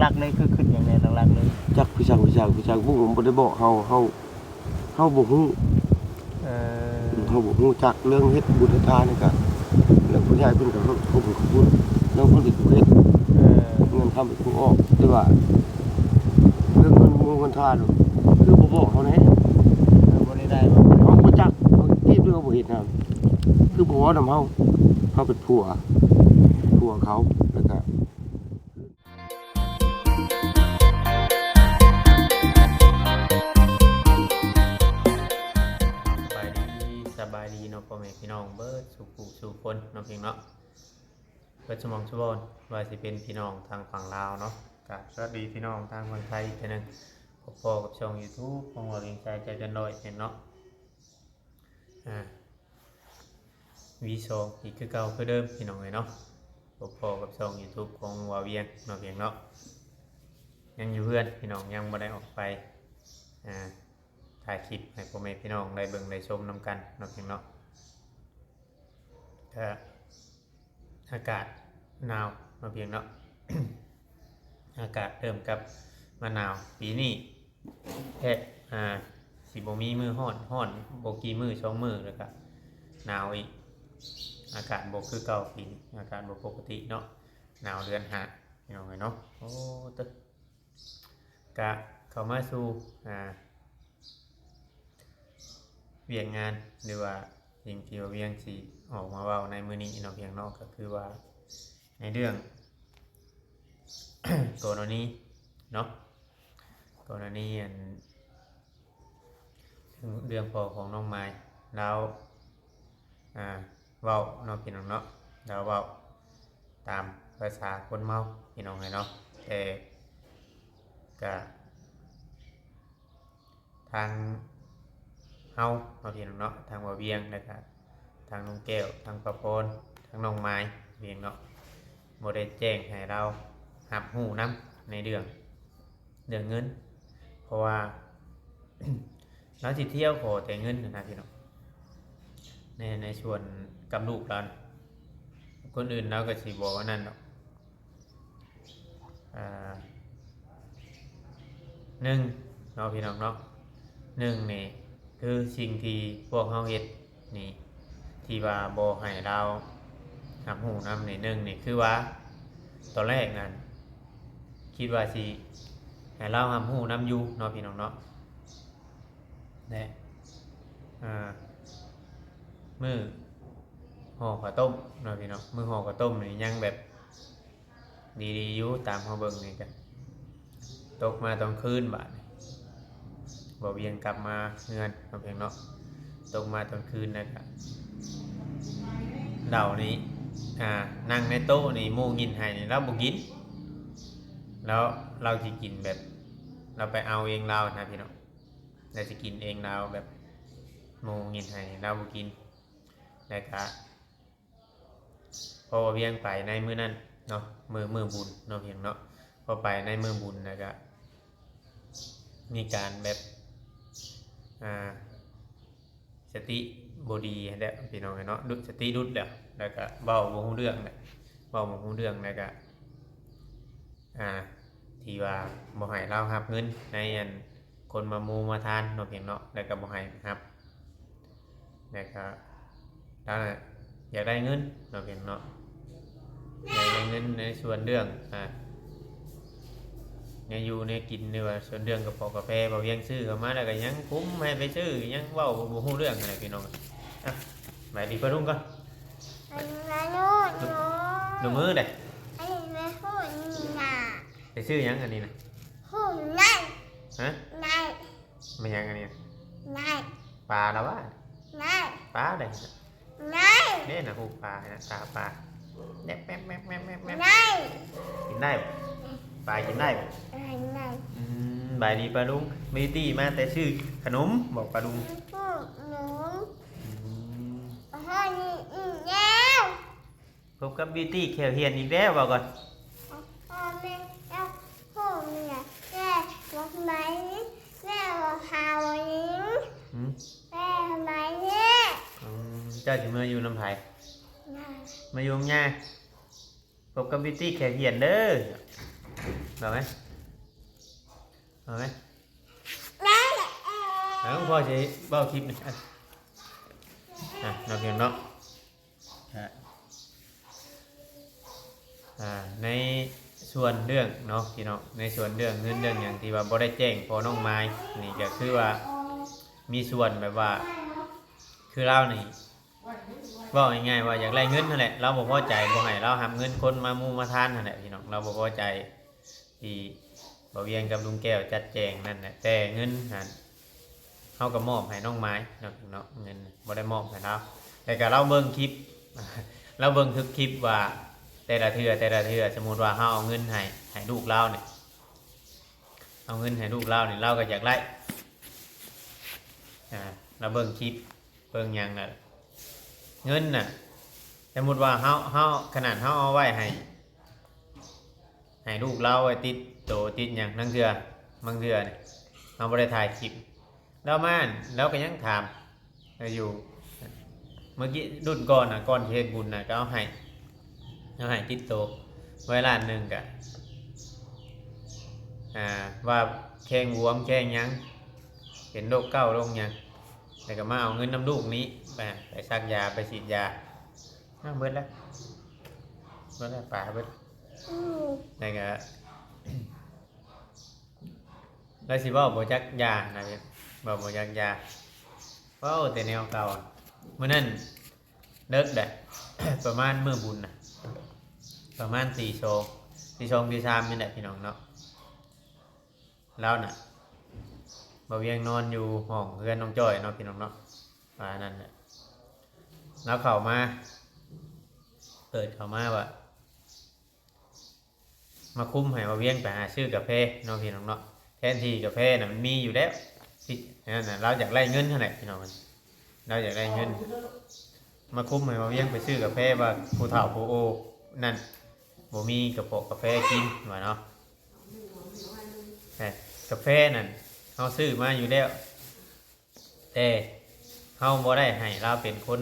ຫຼັກເລີຍ ຄືຄິດຫຍັງແດ່ຫຼັກໆເລີຍ? ຈັກຜູ້ຊ່າງ ຜູ້ຊ່າງ ຜູ້ຊ່າງບຸ້ງບໍ່ໄດ້ບອກເຮົາ ເຮົາ ເຮົາບໍ່ຮູ້ ເອີ ເຮົາບໍ່ຮູ້ຈັກເລື່ອງເຮັດບຸນເຮັດທານນີ້ກະ ເລື່ອງຜູ້ໃຫຍ່ເພິ່ນກະເຮົາ ເຮົາເປັນຜູ້ເຮັດ ເລື່ອງເພິ່ນເປັນຜູ້ເຮັດ ເອີ ເງິນຄຳເປັນຜູ້ອອກ ແຕ່ວ່າເລື່ອງເງິນເງິນທານ ຄືບໍ່ບອກເຮົາແດ່ ເອີ ບໍ່ໄດ້ໄດ້ບໍ່ ເຮົາບໍ່ຈັກ ເຮົາຈີບເຮົາບໍ່ເຮັດນະ ຄືບໍ່ເວົ້ານຳເຮົາ ເຮົາເປັນຜົວ ຜົວເຂົາ ແລ້ວກະ ສະບາຍດີ ສະບາຍດີເນາະ ພໍ່ແມ່ພີ່ນ້ອງເບິດສູ່ຜູ້ສູ່ຄົນເນາະ ພີ່ນ້ອງເນາະ ເບິດຊຸໝ່ອງຊຸບ່ອນ ວ່າຊິເປັນພີ່ນ້ອງທາງຝັ່ງລາວເນາະ ກະສະຫວັດດີພີ່ນ້ອງທາງຝັ່ງໄທອີກເທື່ອໜຶ່ງ ພົບພໍ້ກັບຊ່ອງຢູທູບຂອງເຮົາ ວຽງຊາຍໃຈເກີນຮ້ອຍ ພີ່ນ້ອງເນາະ. ອ່າ ວີສອງ ອີກຄືເກົ່າຄືເດີມ ພີ່ນ້ອງເອີຍເນາະ ພົບພໍ້ກັບຊ່ອງຢູທູບຂອງບ່າວວຽງເນາະ ພຽງເນາະ ຍັງຢູ່ເຮືອນ ພີ່ນ້ອງ ຍັງບໍ່ໄດ້ອອກໄປ ອ່າ ຖ່າຍຄລິບໃຫ້ພໍ່ແມ່ພີ່ນ້ອງໄດ້ເບິ່ງໄດ້ຊົມນຳກັນເນາະ ພຽງເນາະ ກະ ອາກາດໜາວເນາະ ພຽງເນາະ ອາກາດເລີ່ມກັບມາໜາວ ປີນີ້ແທບ ອ່າ ຊິບໍ່ມີມື້ຮ້ອນ ຮ້ອນບໍ່ກີ່ມື້ ສອງມື້ ແລ້ວກະໜາວອີກ ອາກາດບໍ່ຄືເກົ່າ ປີນີ້ອາກາດບໍ່ປົກກະຕິເນາະ ໜາວເດືອນຫ້າ ພີ່ນ້ອງເອີຍເນາະ ໂອ້ ເຕີ ກະເຂົ້າມາສູ່ ອ່າ ວຽກງານ ຫຼືວ່າສິ່ງທີ່ວ່າວຽງຊິອອກມາເວົ້າໃນມື້ນີ້ເນາະ ພຽງເນາະ ກະຄືວ່າໃນເລື່ອງ ກໍລະນີເນາະ ກໍລະນີອັນ ເລື່ອງພໍ່ຂອງນ້ອງມາຍ ລາວ ອ່າ ເວົ້າເນາະ ພີ່ນ້ອງເນາະ ລາວເວົ້າຕາມພາສາຄົນເມົາ ພີ່ນ້ອງເອີຍເນາະ ແຕ່ກະ ທາງເຮົາເນາະ ພີ່ນ້ອງເນາະ ທາງບ່າວວຽງ ແລ້ວກະທາງນ້ອງແກ້ວ ທາງປ້າພອນ ທາງນ້ອງມາຍ ພຽງເນາະ ບໍ່ໄດ້ແຈ້ງໃຫ້ລາວຮັບຮູ້ນຳໃນເລື່ອງ ເລື່ອງເງິນ ເພາະວ່າ ລາວຊິທ່ຽວຂໍແຕ່ເງິນຫັ້ນນະ ພີ່ນ້ອງ ໃນ ໃນສ່ວນກັບລູກລາວນະ ຄົນອື່ນລາວກະຊິບໍ່ອັນນັ້ນດອກ ອ່າ ໜຶ່ງເນາະ ພີ່ນ້ອງເນາະ ໜຶ່ງນີ້ຄືສິ່ງທີ່ພວກເຮົາເຮັດນີ້ ທີ່ວ່າບໍ່ໃຫ້ລາວຮັບຮູ້ນຳນີ້ ໜຶ່ງນີ້ຄືວ່າ ຕອນແລກນັ້ນຄິດວ່າຊິໃຫ້ລາວຮັບຮູ້ນຳຢູ່ເນາະ ພີ່ນ້ອງເນາະ ແລະ ອ່າ ມື້ຫໍ່ເຂົ້າຕົ້ມເນາະ ພີ່ນ້ອງ ມື້ຫໍ່ເຂົ້າຕົ້ມນີ້ຍັງແບບ ດີໆຢູ່ ຕາມເຮົາເບິ່ງນີ້ກະ ຕົກມາຕອນຄືນບາດນີ້ ບ່າວວຽງກັບມາເຮືອນເນາະ ພຽງເນາະ ຕົກມາຕອນຄືນແລ້ວກະ ເຫຼົ້ານີ້ ອ່າ ນັ່ງໃນໂຕະນີ້ ໝູ່ຍິ້ນໃຫ້ນີ້ ລາວບໍ່ກິນ ລາວ ລາວຊິກິນແບບ ລາວໄປເອົາເອງລາວນະ ພີ່ນ້ອງ ລາວຊິກິນເອງລາວ ແບບໝູ່ຍິ້ນໃຫ້ນີ້ ລາວບໍ່ກິນ ແລ້ວກະ ພໍວ່າວຽງໄປໃນມື້ນັ້ນເນາະ ມື້ ມື້ບຸນເນາະ ພຽງເນາະ ພໍໄປໃນມື້ບຸນແລ້ວກະ ມີການແບບ ອ່າ ສະຕິບໍ່ດີແລ້ວ ພີ່ນ້ອງເອີຍເນາະ ຫຼຸດ ສະຕິຫຼຸດແລ້ວ ແລ້ວກະເວົ້າບໍ່ຮູ້ເລື່ອງແລ້ວ ເວົ້າບໍ່ຮູ້ເລື່ອງ ແລ້ວກະ ອ່າ ທີ່ວ່າບໍ່ໃຫ້ລາວຮັບເງິນໃນອັນ ຄົນມາໝູ່ມາທານເນາະ ພຽງເນາະ ແລ້ວກະບໍ່ໃຫ້ຮັບ ແລ້ວກະ ລາວນະ ຢາກໄດ້ເງິນເນາະ ພຽງເນາະ ຢາກໄດ້ເງິນໃນສ່ວນເລື່ອງ ອ່າ ແນວຢູ່ແນວກິນ ຫຼືວ່າສ່ວນເລື່ອງກະເປົາກາແຟ ບ່າວວຽງຊື້ເຂົ້າມາ ແລ້ວກະຍັງຄຸມໃຫ້ໄປຊື້ ຍັງເວົ້າບໍ່ຮູ້ເລື່ອງຫັ້ນແຫຼະ ພີ່ນ້ອງ ອ່ະ ສະບາຍດີປ້າລຸງກ່ອນ ສະບາຍດີປ້າລຸງ ໜູ ໜູມືເດ້ ອັນນີ້ແມ່ນຫູນນະ ໄປຊື້ຫຍັງອັນນີ້ນະ ຫູນນັ້ນ ຮະ ນັ້ນ ແມ່ນຫຍັງອັນນີ້? ນາຍ ປາລະວະ? ນາຍ ປາເດ້? ນາຍ ເດ້ນະ ຮູບປານະ ຕາປາ ແມັບໆໆໆໆ ນາຍ ກິນໄດ້ບໍ່? ປາກິນໄດ້ບໍ່? ນາຍ ອືມ ສະບາຍດີປ້າລຸງ ບິວຕີ້ມາແຕ່ຊື້ຂະໜົມ ບອກປ້າລຸງ ຂະໜົມ ອືມ ຮອດນີ້ອີກແລ້ວ. ພົບກັບບິວຕີ້ແຂ້ວຫ້ຽນອີກແລ້ວ ເວົ້າກ່ອນ ພໍ່ແມ່ເຈົ້າ ພໍ່ແມ່ແມ່ບອກໄໝ ແມ່ບອກເຮົານີ້ ຫືມ ແມ່ບອກໄໝນີ້ ອືມ ເຈົ້າຊິເມືອຢູ່ນຳໃຜ? ນາ ມາຢູ່ນຳຍ່າ ພົບກັບບິວຕີ້ແຂ້ວຫ້ຽນເດີ. ເອົາໄໝ? ເອົາໄໝ? ເອົາ ພໍ່ຊິເວົ້າຄລິບນີ້ ອ່ະ ອ່ະ ເນາະ ພີ່ນ້ອງເນາະ ອ່າ ໃນສ່ວນເລື່ອງເນາະ ພີ່ນ້ອງ ໃນສ່ວນເລື່ອງເງິນເລື່ອງຫຍັງທີ່ວ່າບໍ່ໄດ້ແຈ້ງພໍ່ນ້ອງມາຍນີ້ ກໍຄືວ່າມີສ່ວນແບບວ່າ ຄືລາວນີ້ ເວົ້າງ່າຍໆວ່າຢາກໄດ້ເງິນຫັ້ນແຫຼະ ລາວບໍ່ພໍໃຈ ບໍ່ໃຫ້ລາວຮັບເງິນຄົນມາໝູ່ມາທານຫັ້ນແຫຼະ ພີ່ນ້ອງ ລາວບໍ່ພໍໃຈທີ່ບ່າວວຽງກັບລຸງແກ້ວຈັດແຈງນັ້ນແຫຼະ ແຕ່ເງິນຫັ້ນ ເຮົາກໍມອບໃຫ້ນ້ອງມາຍເນາະ ເນາະ ເງິນບໍ່ໄດ້ມອບໃຫ້ລາວ ແລ້ວກໍລາວເບິ່ງຄລິບ ລາວເບິ່ງທຸກຄລິບວ່າ ແຕ່ລະເທື່ອ ແຕ່ລະເທື່ອ ສົມມຸດວ່າເຮົາເອົາເງິນໃຫ້ ໃຫ້ລູກລາວນີ້ ເອົາເງິນໃຫ້ລູກລາວນີ້ ລາວກໍຢາກໄດ້ ອ່າ ລາວເບິ່ງຄລິບ ເບິ່ງຫຍັງນະ ເງິນນະ ສົມມຸດວ່າເຮົາ ເຮົາ ຂະໜາດເຮົາເອົາໄວ້ໃຫ້ ໃຫ້ລູກລາວໄວ້ຕິດໂຕຕິດຫຍັງ ລາງເທື່ອ ບາງເທື່ອນີ້ ເຮົາບໍ່ໄດ້ຖ່າຍຄລິບ ລາວມາ ລາວກໍຍັງຖາມຢູ່ ເມື່ອກີ້ລຸ້ນກ່ອນນະ ກ່ອນຊິເຮັດບຸນນະ ກໍເອົາໃຫ້ ເອົາໃຫ້ຕິດໂຕໄວ້ລ້ານໜຶ່ງ ກະ ອ່າ ວ່າແຂ້ງບວມແຂ້ງຫຍັງ ເປັນໂລກເກົ້າໂລກຫຍັງ ແລ້ວກໍມາເອົາເງິນນຳລູກນີ້ ໄປ ໄປສັກຢາ ໄປສີດຢາ ອ້າວ ເບິດແລ້ວ ເບິດແລ້ວ ປາເບິດ ແລ້ວກໍ ລາວຊິເວົ້າບໍ່ຈັກຢານະ ເວົ້າບໍ່ຈັກຢາ ເວົ້າແຕ່ແນວເກົ່າ. ມື້ນັ້ນເລິກແຫຼະ ປະມານມື້ບຸນນະ ປະມານຕີສອງ ຕີສອງຕີສາມນີ້ແຫຼະ ພີ່ນ້ອງເນາະ. ລາວນະ ບ່າວວຽງນອນຢູ່ຫ້ອງເຮືອນນ້ອງຈ້ອຍເນາະ ພີ່ນ້ອງເນາະ ວ່ານັ້ນແຫຼະ ລາວເຂົ້າມາ ເປີດເຂົ້າມາວ່າ ມາຄຸມໃຫ້ບ່າວວຽງໄປຫາຊື້ກາແຟເນາະ ພີ່ນ້ອງເນາະ. ແທນທີ່ກາແຟນະມັນມີຢູ່ແລ້ວ ທີ່ນັ້ນນະ ລາວຢາກໄດ້ເງິນຫັ້ນແຫຼະ ພີ່ນ້ອງ ລາວຢາກໄດ້ເງິນ ມາຄຸມໃຫ້ບ່າວວຽງໄປຊື້ກາແຟ ວ່າຜູ້ເຖົ້າຜູ້ໂອນັ້ນບໍ່ມີກະເປາະກາແຟກິນວ່າເນາະ. ແຕ່ກາແຟນັ້ນເຮົາຊື້ມາຢູ່ແລ້ວ ແຕ່ເຮົາບໍ່ໄດ້ໃຫ້ລາວເປັນຄົນ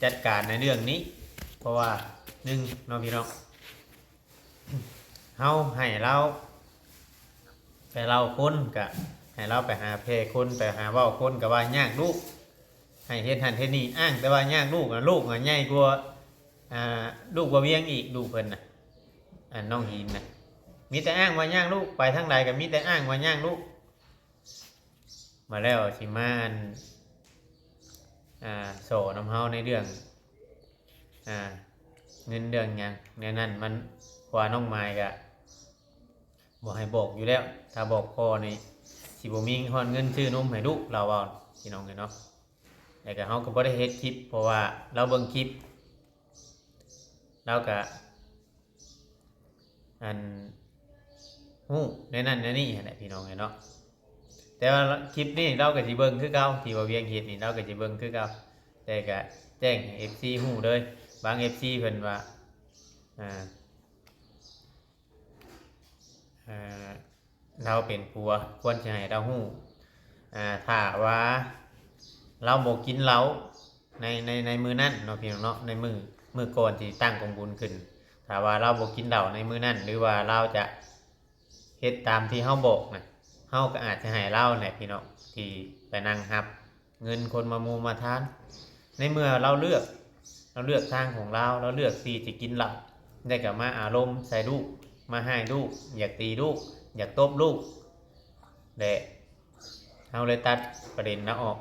ຈັດການໃນເລື່ອງນີ້ ເພາະວ່າ ໜຶ່ງເນາະ ພີ່ນ້ອງ ເຮົາໃຫ້ລາວໄປເລົ່າຄົນ ກະໃຫ້ລາວໄປຫາແຜ່ຄົນ ໄປຫາເວົ້າຄົນ ກະວ່າຍາກລູກ ໃຫ້ເຮັດຫັ້ນເຮັດນີ້ ອ້າງແຕ່ວ່າຍາກລູກນະ ລູກນະໃຫຍ່ກວ່າ ອ່າ ລູກບ່າວວຽງອີກ ລູກເພິ່ນນະ ອັນນ້ອງຫີນນະ ມີແຕ່ອ້າງວ່າຍາກລູກ ໄປທາງໃດກະມີແຕ່ອ້າງວ່າຍາກລູກ. ມາແລ້ວຊິມາ ອັນ ອ່າ ສໍນຳເຮົາໃນເລື່ອງ ອ່າ ເງິນເລື່ອງຫຍັງແນວນັ້ນ ມັນ ເພາະວ່ານ້ອງມາຍກະບໍ່ໃຫ້ບອກຢູ່ແລ້ວ ຖ້າບອກພໍ່ນີ້ ຊິບໍ່ມີຮອດເງິນຊື້ນົມໃຫ້ລູກ ລາວເວົ້າ ພີ່ນ້ອງເອີຍເນາະ. ແລ້ວກະເຮົາກະບໍ່ໄດ້ເຮັດຄລິບ ເພາະວ່າລາວເບິ່ງຄລິບ ລາວກະ ອັນ ຮູ້ແນວນັ້ນແນວນີ້ຫັ້ນແຫຼະ ພີ່ນ້ອງເອີຍເນາະ. ແຕ່ວ່າຄລິບນີ້ລາວກະຊິເບິ່ງຄືເກົ່າ ທີ່ວ່າວຽງເຮັດນີ້ລາວກະຊິເບິ່ງຄືເກົ່າ ແຕ່ກະແຈ້ງໃຫ້ເອັຟຊີຮູ້ເລີຍ. ບາງເອັຟຊີເພິ່ນວ່າ ອ່າ ອ່າ ລາວເປັນຜົວ ຄວນຊິໃຫ້ລາວຮູ້ ອ່າ ຖ້າວ່າລາວບໍ່ກິນເຫຼົ້າໃນ ໃນ ໃນມື້ນັ້ນເນາະ ພີ່ນ້ອງເນາະ ໃນມື້ ມື້ກ່ອນທີ່ຕັ້ງກອງບຸນຂຶ້ນ ຖ້າວ່າລາວບໍ່ກິນເຫຼົ້າໃນມື້ນັ້ນ ຫຼືວ່າລາວຈະເຮັດຕາມທີ່ເຮົາບອກນະ ເຮົາກໍອາດຈະໃຫ້ລາວແຫຼະ ພີ່ນ້ອງ ທີ່ໄປນັ່ງຮັບ ເງິນຄົນມາໝູ່ມາທານ ໃນເມື່ອລາວເລືອກ ລາວເລືອກທາງຂອງລາວ ລາວເລືອກທີ່ຈະກິນເຫຼົ້າ ແລ້ວກໍມາອາລົມໃສ່ລູກ ມາຮ້າຍລູກ ຢາກຕີລູກ ຢາກຕົບລູກ ແລະ ເຮົາເລີຍຕັດປະເດັນລາວອອກ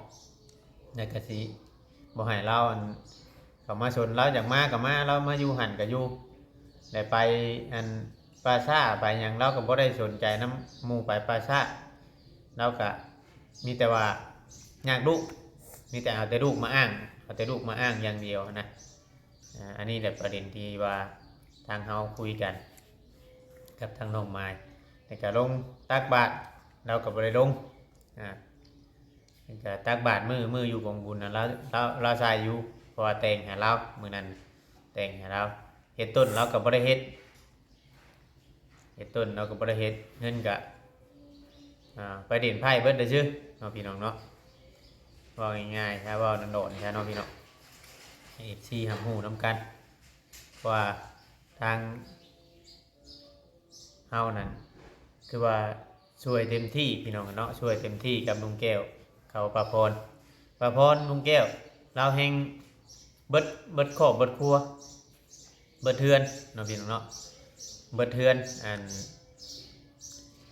ແລ້ວກໍຊິບໍ່ໃຫ້ລາວ ອັນ ເຂົ້າມາຊົນ. ລາວຢາກມາກໍມາ ລາວມາຢູ່ຫັ້ນກໍຢູ່ ແລະ ໄປ ອັນ ປ່າຊ້າໄປຫຍັງ ລາວກໍບໍ່ໄດ້ສົນໃຈນຳໝູ່ໄປປ່າຊ້າ ລາວກະມີແຕ່ວ່າຍາກລູກ ມີແຕ່ເອົາແຕ່ລູກມາອ້າງ ເອົາແຕ່ລູກມາອ້າງຢ່າງດຽວຫັ້ນນະ. ອ່າ ອັນນີ້ແຫຼະປະເດັນທີ່ວ່າທາງເຮົາຄຸຍກັນກັບທາງນ້ອງມາຍ ແລ້ວກະລົງຕັກບາດ ລາວກະບໍ່ໄດ້ລົງ ອ່າ ແລ້ວກະຕັກບາດມື້ ມື້ຢູ່ກອງບຸນນະ ລາວ ລາວ ລາວໃສ່ຢູ່ ເພາະວ່າແຕ່ງໃຫ້ລາວ ມື້ນັ້ນແຕ່ງໃຫ້ລາວ ເຮັດຕົ້ນລາວກະບໍ່ໄດ້ເຮັດ ເຮັດຕົ້ນລາວກໍບໍ່ໄດ້ເຮັດ ເງິນກະ ອ່າ ໄປຫຼິ້ນໄພ້ເບິດເລີຍຊື່ເນາະ ພີ່ນ້ອງເນາະ. ເວົ້າງ່າຍໆ ຖ້າເວົ້າດົນໆ ຊະເນາະ ພີ່ນ້ອງ ໃຫ້ເອັຟຊີຮັບຮູ້ນຳກັນ ເພາະວ່າທາງເຮົານັ້ນ ຖືວ່າຊ່ວຍເຕັມທີ່ພີ່ນ້ອງເນາະ ຊ່ວຍເຕັມທີ່ກັບລຸງແກ້ວເຂົາ ປ້າພອນ ປ້າພອນ ລຸງແກ້ວ ລາວແຮ່ງເບິດ ເບິດຄອບເບິດຄົວ ເບິດເຮືອນເນາະພີ່ນ້ອງເນາະ ເບິດເຮືອນ ອັນ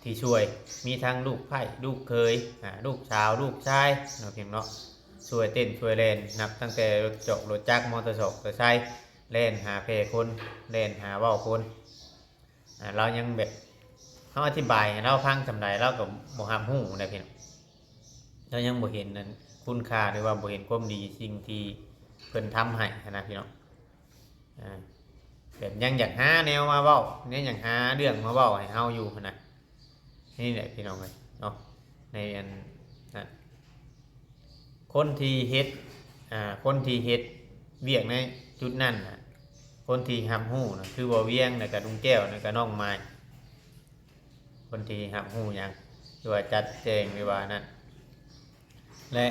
ທີ່ຊ່ວຍ ມີທັງລູກໃພ້ ລູກເຂີຍ ອາ ລູກສາວ ລູກຊາຍເນາະພີ່ນ້ອງເນາະ ຊ່ວຍເຕັ້ນຊ່ວຍແລ່ນ ນັບຕັ້ງແຕ່ລົດຈອກລົດຈັກ ມໍເຕີຊອກເຕີໄຊ ແລ່ນຫາແຜ່ຄົນ ແລ່ນຫາເວົ້າຄົນ ອາ ລາວຍັງແບບ ເຮົາອະທິບາຍໃຫ້ລາວຟັງສ່ຳໃດ ລາວກໍບໍ່ຮັບຮູ້ນະພີ່ນ້ອງ ລາວຍັງບໍ່ເຫັນອັນຄຸນຄ່າ ຫຼືວ່າບໍ່ເຫັນຄວາມດີສິ່ງທີ່ເພິ່ນທຳໃຫ້ຫັ້ນນະພີ່ນ້ອງ ອາ ແບບຍັງຢາກຫາແນວມາເວົ້າ ຍັງຢາກຫາເລື່ອງມາເວົ້າໃຫ້ເຮົາຢູ່ຫັ້ນນະ ນີ້ແຫຼະພີ່ນ້ອງເອີຍເນາະ ໃນອັນນັ້ນ ຄົນທີ່ເຮັດ ອາ ຄົນທີ່ເຮັດວຽກໃນຈຸດນັ້ນນະ ຄົນທີ່ຮັບຮູ້ນະ ຄືບໍ່ວຽງ ແລ້ວກະລຸງແກ້ວ ແລ້ວກະນ້ອງມາຍ ຄົນທີ່ຮັບຮູ້ຫຍັງ ຫຼືວ່າຈັດແຈງ ຫຼືວ່ານັ້ນ ແລະ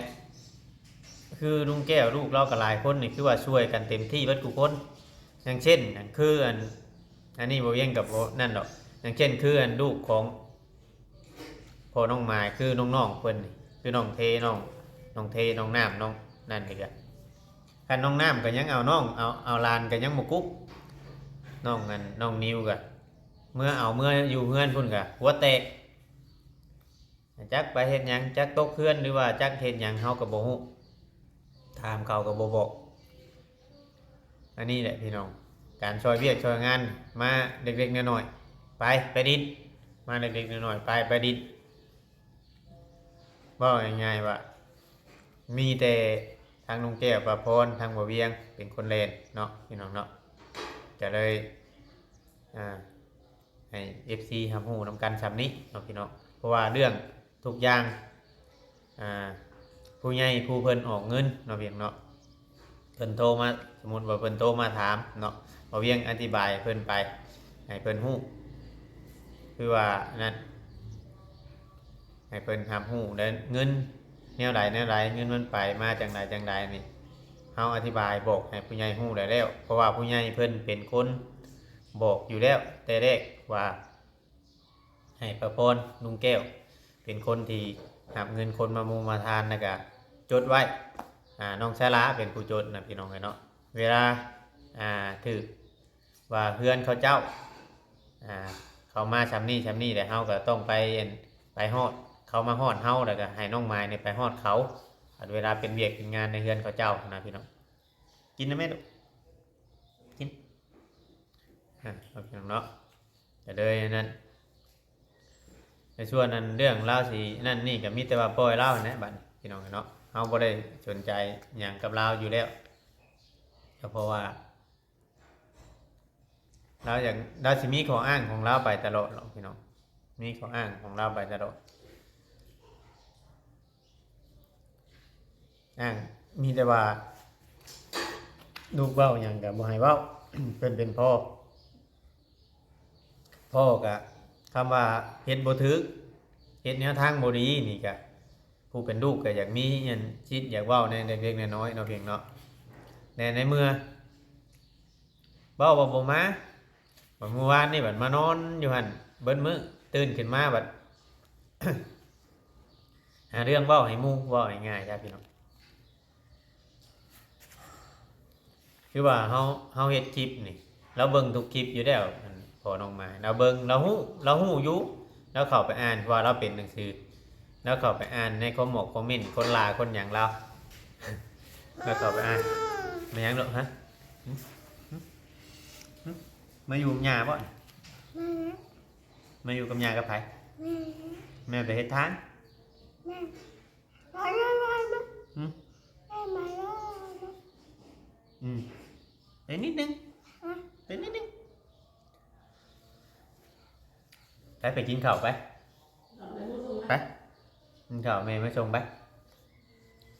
ຄືລຸງແກ້ວ ລູກລາວກໍຫຼາຍຄົນນີ້ ຄືວ່າຊ່ວຍກັນເຕັມທີ່ເບິດທຸກຄົນ ຢ່າງເຊັ່ນ ອັນ ຄື ອັນ ອັນນີ້ບໍ່ວຽງກັບບໍ່ນັ້ນດອກ ຢ່າງເຊັ່ນ ຄື ອັນ ລູກຂອງພໍ່ນ້ອງມາຍ ຄືນ້ອງໆເພິ່ນນີ້ ຄືນ້ອງເທ ນ້ອງ ນ້ອງເທ ນ້ອງນ້ຳ ນ້ອງນັ້ນນີ້ກະ ຄັນນ້ອງນ້ຳກໍຍັງເອົານ້ອງ ເອົາ ເອົາຫຼານກໍຍັງບໍ່ກຸບ ນ້ອງ ອັນ ນ້ອງນິວກໍເມືອເອົາ ເມືອຢູ່ເຮືອນພຸ້ນກໍຫົວແຕກ ຈັກໄປເຮັດຫຍັງ ຈັກຕົກເຮືອນ ຫຼືວ່າຈັກເຮັດຫຍັງ ເຮົາກໍບໍ່ຮູ້ ຖາມເຂົາກໍບໍ່ບອກ ອັນນີ້ແຫຼະພີ່ນ້ອງ ການຊ່ອຍວຽກຊ່ອຍງານ ມາເລັກໆນ້ອຍໆ ໄປ ໄປດິນ ມາເລັກໆນ້ອຍໆ ໄປ ໄປດິນ ເວົ້າງ່າຍໆວ່າ ມີແຕ່ທາງລຸງແກ້ວ ປ້າພອນ ທາງບໍ່ວຽງ ເປັນຄົນແລ່ນເນາະ ພີ່ນ້ອງເນາະ ກໍເລີຍ ອາ ໃຫ້ເອັຟຊີຮັບຮູ້ນຳກັນຊ່ຳນີ້ເນາະພີ່ນ້ອງ ເພາະວ່າເລື່ອງທຸກຢ່າງ ອາ ຜູ້ໃຫຍ່ຜູ້ເພິ່ນອອກເງິນເນາະພີ່ນ້ອງເນາະ ເພິ່ນໂທມາ ສົມມຸດວ່າເພິ່ນໂທມາຖາມເນາະ ບ່າວວຽງອະທິບາຍໃຫ້ເພິ່ນໄປ ໃຫ້ເພິ່ນຮູ້ ຄືວ່ານັ້ນ ໃຫ້ເພິ່ນຮັບຮູ້ໄດ້ ເງິນແນວໃດແນວໃດ ເງິນມັນໄປມາຈັ່ງໃດຈັ່ງໃດນີ້ ເຮົາອະທິບາຍບອກໃຫ້ຜູ້ໃຫຍ່ຮູ້ໄດ້ແລ້ວ ເພາະວ່າຜູ້ໃຫຍ່ເພິ່ນເປັນຄົນບອກຢູ່ແລ້ວແຕ່ແລກວ່າ ໃຫ້ປ້າພອນ ລຸງແກ້ວ ເປັນຄົນທີ່ຮັບເງິນຄົນມາມຸງມາທານ ແລ້ວກະຈົດໄວ້ ອາ ນ້ອງສາລາເປັນຜູ້ຈົດນະພີ່ນ້ອງເອີຍເນາະ ເວລາ ອາ ຖືກວ່າເຮືອນເຂົາເຈົ້າ ອາ ເຂົາມາຊ່ຳນີ້ຊ່ຳນີ້ ແລ້ວເຮົາກໍຕ້ອງໄປ ອັນ ໄປຮອດ ເຂົາມາຮອດເຮົາ ແລ້ວກໍໃຫ້ນ້ອງມາຍນີ້ໄປຮອດເຂົາ ເວລາເປັນວຽກເປັນງານໃນເຮືອນເຂົາເຈົ້ານະພີ່ນ້ອງ ກິນນະແມ່ລູກ ກິນ ອາ ເນາະ ກໍເລີຍນັ້ນ ໃນສ່ວນນັ້ນເລື່ອງລາວຊິນັ້ນນີ້ກໍມີແຕ່ວ່າປ່ອຍລາວຫັ້ນແຫຼະບັດນີ້ພີ່ນ້ອງເນາະ ເຮົາບໍ່ໄດ້ສົນໃຈຫຍັງກັບລາວຢູ່ແລ້ວ ກໍເພາະວ່າລາວຢາກ ລາວຊິມີຂໍ້ອ້າງຂອງລາວໄປຕະຫຼອດເນາະພີ່ນ້ອງ ມີຂໍ້ອ້າງຂອງລາວໄປຕະຫຼອດ ອ້າງ ມີແຕ່ວ່າລູກເວົ້າຫຍັງກໍບໍ່ໃຫ້ເວົ້າ ເພິ່ນເປັນພໍ່ ພໍ່ກໍ ຄຳວ່າເຮັດບໍ່ຖືກ ເຮັດແນວທາງບໍ່ດີນີ້ກໍ ຜູ້ເປັນລູກກໍຢາກມີອັນສິດຢາກເວົ້າແດ່ເລັກໆນ້ອຍໆເນາະ ພຽງເນາະ ແຕ່ໃນເມື່ອ ເວົ້າວ່າບໍ່ມາ ບັດມື້ວານນີ້ບັດມານອນຢູ່ຫັ້ນເບິດມື້ ຕື່ນຂຶ້ນມາບັດ ຫາເລື່ອງເວົ້າໃຫ້ໝູ່ ເວົ້າງ່າຍໆຊະພີ່ນ້ອງ ຄືວ່າເຮົາ ເຮົາເຮັດຄລິບນີ້ ລາວເບິ່ງທຸກຄລິບຢູ່ແລ້ວ ອັນ ພໍ່ນ້ອງມາຍ ລາວເບິ່ງ ລາວຮູ້ ລາວຮູ້ຢູ່ ລາວເຂົ້າໄປອ່ານ ເພາະວ່າລາວເປັນໜັງສື ລາວເຂົ້າໄປອ່ານໃນຄອມໝອກຄອມເມັນ ຄົນລາຄົນຫຍັງລາວ ລາວເຂົ້າໄປອ່ານ ແມ່ນຫຍັງລູກ ຮະ? ຫຶ? ຫຶ? ຫຶ? ມາຢູ່ກັບຍ່າບໍ່? ມາ ມາຢູ່ກັບຍ່າກັບໃຜ? ແມ່ ແມ່ໄປເຮັດທານ? ແມ່ ຫຶ? ແມ່ມາແລ້ວ ອືມ ໄປນິດໜຶ່ງ ຮະ? ໄປນິດໜຶ່ງ ໄປ ໄປກິນເຂົ້າໄປ ໄປ ກິນເຂົ້າ ແມ່ມາສົ່ງໄປ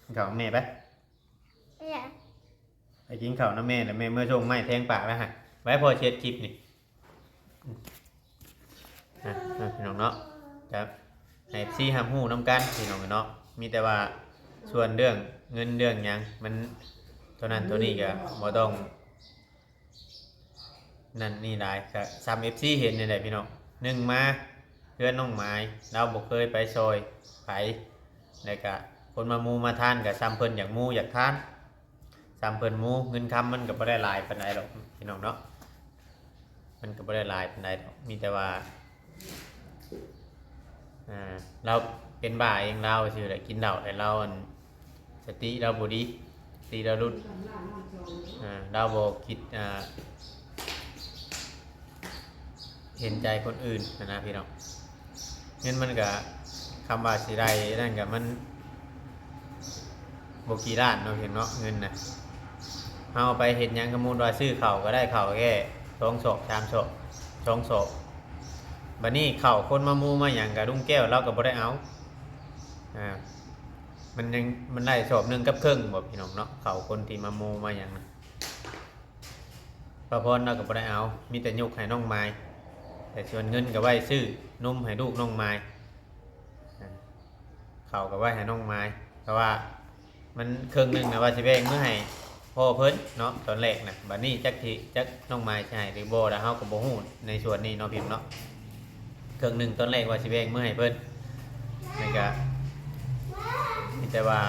ກິນເຂົ້າແມ່ໄປ ແມ່ ໄປກິນເຂົ້ານຳແມ່ ແລ້ວແມ່ເມືອສົ່ງ ໄມ້ແທງປາກແລ້ວຫັ້ນ ໄວ້ພໍ່ເຊັດຄລິບນີ້ ອ່ະ ພີ່ນ້ອງເນາະ ກະໃຫ້ເອັຟຊີຮັບຮູ້ນຳກັນ ພີ່ນ້ອງເນາະ ມີແຕ່ວ່າສ່ວນເລື່ອງເງິນເລື່ອງຫຍັງ ມັນເທົ່ານັ້ນເທົ່ານີ້ກະບໍ່ຕ້ອງ ນັ້ນນີ້ຫຼາຍ ກະຊ່ຳເອັຟຊີເຫັນນີ້ແຫຼະພີ່ນ້ອງ ໜຶ່ງມາ ຮືອນນ້ອງໝາຍ ລາວບໍ່ເຄີຍໄປຊ່ອຍໃຜ ແລ້ວກະຄົນມາໝູ່ມາທານກະຊ່ຳເພິ່ນຢາກໝູ່ຢາກທານ ຊ່ຳເພິ່ນໝູ່. ເງິນຄຳມັນກະບໍ່ໄດ້ຫຼາຍປານໃດດອກພີ່ນ້ອງເນາະ ມັນກະບໍ່ໄດ້ຫຼາຍປານໃດດອກ ມີແຕ່ວ່າ ອ່າ ລາວເປັນບ້າເອງ ລາວຊື່ແຫຼະ ກິນເຫຼົ້າແລ້ວລາວ ອັນ ສະຕິລາວບໍ່ດີ ສະຕິລາວຫຼຸດ ອ່າ ລາວບໍ່ຄິດ ອ່າ ເຫັນໃຈຄົນອື່ນຫັ້ນນະພີ່ນ້ອງ. ເງິນມັນກະ ຄຳວ່າຊິໄດ້ນັ້ນກະມັນບໍ່ກີ່ລ້ານເນາະ ເຫັນເນາະ ເງິນນະ ເຮົາເອົາໄປເຮັດຫຍັງ? ສົມມຸດວ່າຊື້ເຂົ້າກະໄດ້ເຂົ້າແຄ່ສອງສອບສາມສອບ ສອງສອບ ບາດນີ້ເຂົ້າຄົນມາໝູ່ມາຫຍັງກະລຸງແກ້ວລາວກະບໍ່ໄດ້ເອົາ ອ່າ ມັນຍັງ ມັນໄດ້ສອບໜຶ່ງກັບເຄິ່ງບໍພີ່ນ້ອງເນາະ ເຂົ້າຄົນທີ່ມາໝູ່ມາຫຍັງນະ ປ້າພອນລາວກະບໍ່ໄດ້ເອົາ ມີແຕ່ຍົກໃຫ້ນ້ອງໝາຍ ແຕ່ສ່ວນເງິນກະໄວ້ຊື້ນົມໃຫ້ລູກນ້ອງໝາຍ ອ່າ ເຂົ້າກະໄວ້ໃຫ້ນ້ອງໝາຍ ເພາະວ່າມັນເຄິ່ງໜຶ່ງນະວ່າຊິແບ່ງມື້ໃຫ້ພໍ່ເພິ່ນເນາະ ຕອນແລກນະ ບາດນີ້ຈັກທີ່ ຈັກນ້ອງໝາຍຊິໃຫ້ຫຼືບໍ່ ແລ້ວເຮົາກະບໍ່ຮູ້ໃນສ່ວນນີ້ເນາະພີ່ນ້ອງເນາະ. ເຄິ່ງໜຶ່ງຕອນແລກວ່າຊິແບ່ງມື້ໃຫ້ເພິ່ນ ແລ້ວກະມີແຕ່ວ່າ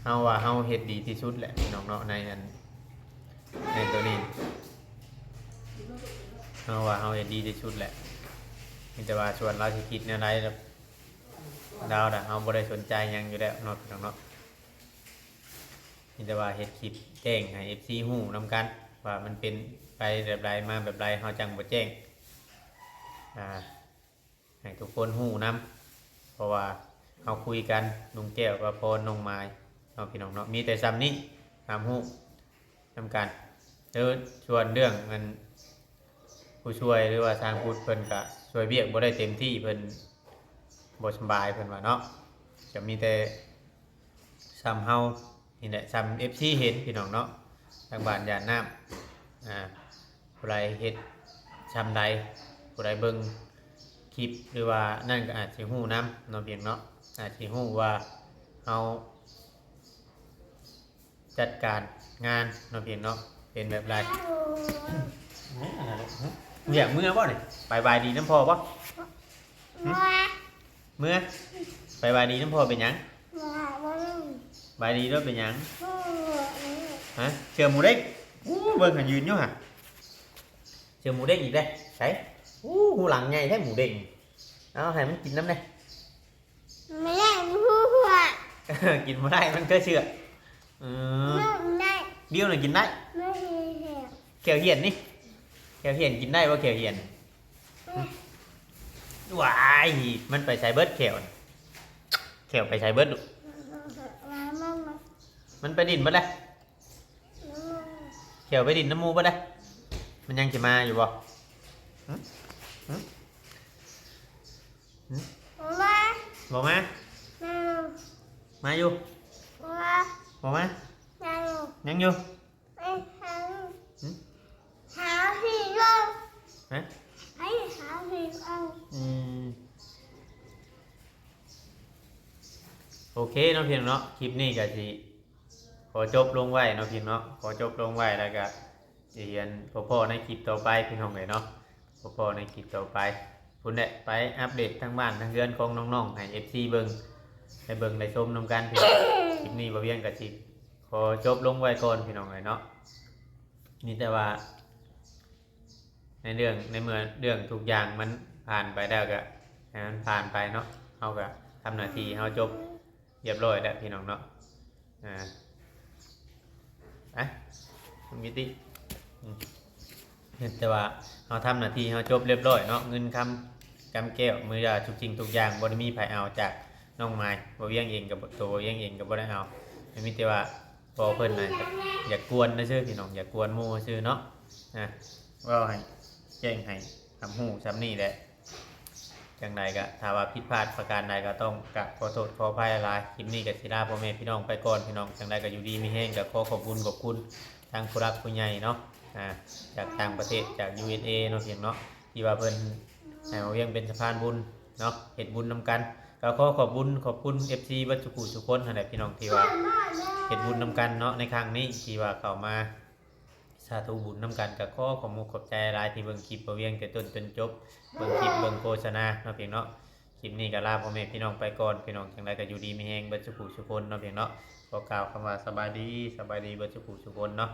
ເຮົາວ່າເຮົາເຮັດດີທີ່ສຸດແຫຼະພີ່ນ້ອງເນາະ ໃນອັນ ໃນໂຕນີ້ ເຮົາວ່າເຮົາເຮັດດີທີ່ສຸດແຫຼະ ມີແຕ່ວ່າສ່ວນລາວຊິຄິດແນວໃດ ລາວນະ ເຮົາບໍ່ໄດ້ສົນໃຈຫຍັງຢູ່ແລ້ວເນາະພີ່ນ້ອງເນາະ. ມີແຕ່ວ່າເຮັດຄລິບແຈ້ງໃຫ້ເອັຟຊີຮູ້ນຳກັນ ວ່າມັນເປັນໄປແບບໃດມາແບບໃດ ເຮົາຈັ່ງບໍ່ແຈ້ງ ອ່າ ໃຫ້ທຸກຄົນຮູ້ນຳ ເພາະວ່າເຮົາຄຸຍກັນ ລຸງແກ້ວກັບພໍ່ນ້ອງໝາຍເນາະ ພີ່ນ້ອງເນາະ ມີແຕ່ຊ່ຳນີ້ ຮັບຮູ້ນຳກັນ. ແລ້ວສ່ວນເລື່ອງອັນ ຜູ້ຊ່ວຍ ຫຼືວ່າຊ່າງພຸດ ເພິ່ນກະຊ່ວຍວຽກບໍ່ໄດ້ເຕັມທີ່ ເພິ່ນບໍ່ສະບາຍ ເພິ່ນວ່າເນາະ ກະມີແຕ່ ຊ່ຳເຮົານີ້ແຫຼະ ຊ່ຳເອັຟຊີເຫັນພີ່ນ້ອງເນາະ ທາງບ້ານຢາດນ້ຳ ອ່າ ຜູ້ໃດເຮັດຊ່ຳໃດ ຜູ້ໃດເບິ່ງຄລິບ ຫຼືວ່ານັ້ນກະອາດຊິຮູ້ນຳເນາະ ພຽງເນາະ ອາດຊິຮູ້ວ່າເຮົາຈັດການງານເນາະ ພຽງເນາະ ເປັນແບບໃດ. ຫຍັງ ເມືອບໍ່ນີ້? ໄປບາຍດີນຳພໍ່ບໍ່? ຫຶ? ເມືອ ໄປຫວັດດີນຳພໍ່ເປັນຫຍັງ? ຫວັດດີໂລດເປັນຫຍັງ? ຫະ? ເສື້ອໝູເດ້ງ? ໂອ້ ເບິ່ງຫັ້ນຢືນຢູ່ຫະ ເສື້ອໝູເດ້ງອີກເດ້. ໃສ? ໂອ້ ຫູຫຼັງໃຫຍ່ແທ້ໝູເດ້ງ. ເອົາໃຫ້ມັນກິນນຳແດ່. ບໍ່ໄດ້ ກິນບໍ່ໄດ້ ມັນຄືເສື້ອ. ເອີ ບໍ່ໄດ້ ບິວນະກິນໄດ້. ແຂ້ວຫ້ຽນນີ້ ແຂ້ວຫ້ຽນກິນໄດ້ບໍ່ ແຂ້ວຫ້ຽນ? ວ້າຍ ມັນໄປໃສເບິດແຂ້ວ? ແຂ້ວໄປໃສເບິດລູກ? ມັນໄປຫຼິ້ນເບິດແລ້ວ. ແຂ້ວໄປຫຼິ້ນນຳໝູ່ເບິດແລ້ວ. ມັນຍັງຊິມາຢູ່ບໍ່? ຫຶ? ຫຶ? ຫຶ? ບໍ່ມາ. ມາ. ມາຢູ່. ບໍ່ມາ. ມາ. ບໍ່ມາ. ມາຢູ່. ຍັງຢູ່. ໄປຫາ ຫຶ? ຫາທີ່ລົງ. ຮະ? ໄປຫາທີ່ລົງ. ອືມ ໂອເຄເນາະ ພີ່ນ້ອງເນາະ ຄລິບນີ້ກະຊິຂໍຈົບລົງໄວ້ເນາະ ພີ່ນ້ອງເນາະ ຂໍຈົບລົງໄວ້ ແລ້ວກະຊິຮຽນພໍ້ໆໃນຄລິບຕໍ່ໄປ ພີ່ນ້ອງເອີຍເນາະ ພໍ້ໆໃນຄລິບຕໍ່ໄປ. ພຸ້ນແຫຼະ ໄປອັບເດດທາງບ້ານທາງເຮືອນຂອງນ້ອງໆ ໃຫ້ເອັຟຊີເບິ່ງ ໄດ້ເບິ່ງໄດ້ຊົມນຳກັນ ພີ່ນ້ອງ. ຄລິບນີ້ບ່າວວຽງກະຊິຂໍຈົບລົງໄວ້ກ່ອນ ພີ່ນ້ອງເອີຍເນາະ. ມີແຕ່ວ່າໃນເລື່ອງ ໃນເມື່ອເລື່ອງທຸກຢ່າງມັນຜ່ານໄປແລ້ວ ກະໃຫ້ມັນຜ່ານໄປເນາະ. ເຮົາກະທຳໜ້າທີ່ເຮົາຈົບ ຮຽບຮ້ອຍແລ້ວພີ່ນ້ອງເນາະ. ອ່າ ໄປ ມີຕິ ອືມ ແຕ່ວ່າເຮົາທຳໜ້າທີ່ເຮົາຈົບຮຽບຮ້ອຍເນາະ. ເງິນຄຳກຳແກ້ວ ມື້ຢາ ທຸກສິ່ງທຸກຢ່າງ ບໍ່ໄດ້ມີໃຜເອົາຈາກນ້ອງມາຍ. ບ່າວວຽງເອງກະບໍ່ ໂຕບ່າວວຽງເອງກະບໍ່ໄດ້ເອົາ. ມີແຕ່ວ່າພໍ່ເພິ່ນນະ ຢາກກວນຊື່ໆ ພີ່ນ້ອງ ຢາກກວນໝູ່ຊື່ເນາະ. ອ່າ ເວົ້າໃຫ້ແຈ້ງໃຫ້ຮັບຮູ້ຊ່ຳນີ້ແຫຼະ. ຈັ່ງໃດກະ ຖ້າວ່າຜິດພາດປະການໃດກະຕ້ອງກາບຂໍໂທດຂໍອະໄພຫຼາຍໆ. ຄລິບນີ້ກະຊິລາພໍ່ແມ່ພີ່ນ້ອງໄປກ່ອນ ພີ່ນ້ອງ. ຈັ່ງໃດກະຢູ່ດີມີແຮງ ກະຂໍຂອບບຸນຂອບຄຸນທາງຜູ້ຫຼັກຜູ້ໃຫຍ່ເນາະ ອ່າ ຈາກຕ່າງປະເທດ ຈາກ ຢູເອສເອ ເນາະ ພຽງເນາະ ທີ່ວ່າເພິ່ນໃຫ້ມາວຽງເປັນສະພານບຸນເນາະ ເຮັດບຸນນຳກັນ. ກະຂໍຂອບບຸນຂອບຄຸນເອັຟຊີເບິດສູ່ຜູ້ສູ່ຄົນຫັ້ນແຫຼະ ພີ່ນ້ອງ ທີ່ວ່າເຮັດບຸນນຳກັນເນາະ ໃນຄັ້ງນີ້ ທີ່ວ່າເຂົ້າມາ ສ ສາທຸບຸນນຳກັນ ກໍຂໍຂອບມຸກຂອບໃຈຫຼາຍທີ່ເບິ່ງຄລິບບໍ່ວຽງແຕ່ຕົ້ນຈົນຈົບ ເບິ່ງຄລິບເບິ່ງໂຄສະນາເນາະ ພີ່ນ້ອງເນາະ. ຄລິບນີ້ກໍລາພໍ່ແມ່ພີ່ນ້ອງໄປກ່ອນ ພີ່ນ້ອງຈັ່ງໃດກໍຢູ່ດີມີແຮງເບິດສຸຜູ້ສຸຄົນເນາະ ພີ່ນ້ອງເນາະ. ຂໍກ່າວຄຳວ່າສະບາຍດີ ສະບາຍດີເບິດສຸຜູ້ສຸຄົນເນາະ.